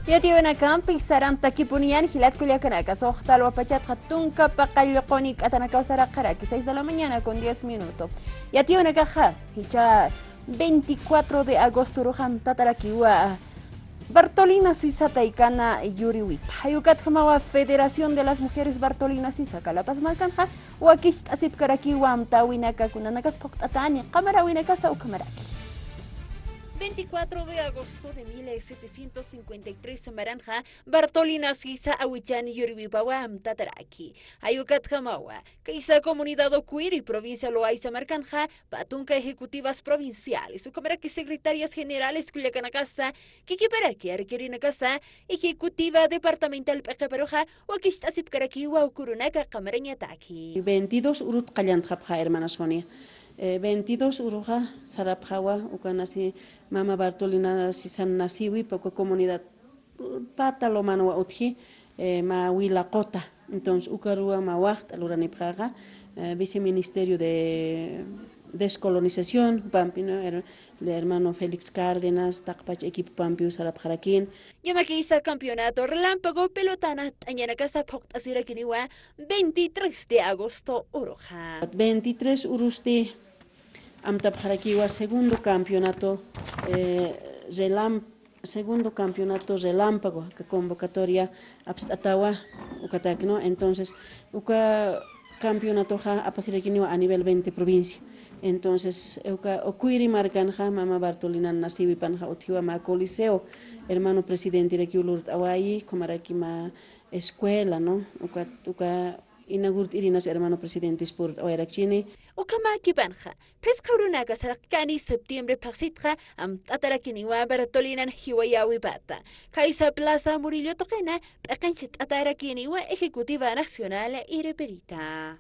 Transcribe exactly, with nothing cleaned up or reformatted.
Yatiyawinakampi sarantakipuniyan jilat kullakanaka, suxta alwapachatxa tunka paqallquni k'atanakaw saraqaraki, seis de la mañana con diez minuto. Yatiyawinakaxa jichha veinticuatro de agosto uruxa amtatarakiwa Bartolina Sisa taykana yuriwipa. Jay ukatjamawa Federación de las Mujeres Bartolina Sisa Calapaz markanxa wakicht'asipkarakiwa amtäwinaka kunanakas phuqt'atani, qamaräwinakasa ukhamaraki. Veinticuatro de agosto de mil setecientos cincuenta y tres maranxa Bartolina Sisa Awichan yuriwipawa amtataraki. Jay ukatjamawa kaysa comunidad Ukwiri, provincia Loayza markanxa, pä tunka ejecutivas provinciales, ukhamaraki secretarias generales kullakanakasa, kikiparaki arkirinakasa, ejecutiva departamental p'iqiparuxa wakicht'asipkarakiwa ukürunaka qamarañataki. Veintidós urut qallantxapxä, hermana Sonia. Eh, veintidós uruxa sarapxawa uka nasi mama Bartolina Sisan nasiwipa uka comunidad pata lomanwa utji, eh, mä wila quta. Entonces, ukaruwa mä waxt'a luranipxäxa, eh, Viceministerio de Descolonización, jupampi, ¿no? Her-, el hermano Félix Cárdenas, taqpach equipopampiw sarapxarakin. Llamakisa campeonato relámpago pelotana t'añanakasa phuqt'asirakiniwa veintitrés de agosto uruxa. Veintitrés urusti amtapxarakiwa segundo campeonato, eh, relam-, segundo campeonato relámpago, aka convocatoria apst'atawa ukatak, ¿no? Entonces, uka campeonatoxa apasirakiniwa a nivel veinte provincia. Entonces, uka Ukwiri markanxa, mama Bartolinan nasiwipanxa utjiwa mä coliseo, hermano presidenterakiw lurt'awayi, ukhamaraki mä escuela, ¿no? Uka, uka inaugurat'irinas hermano presidentes purt'awayarakchini. Ukhamäkipanxa, phisqa urunaka saraqkani septiembre phaxsitxa, amt'atarakiniwa Bartolinan jiwayäwipata. Kaysa Plaza Murillo tuqina, p'iqincht'atarakiniwa ejecutiva nacional irpirita.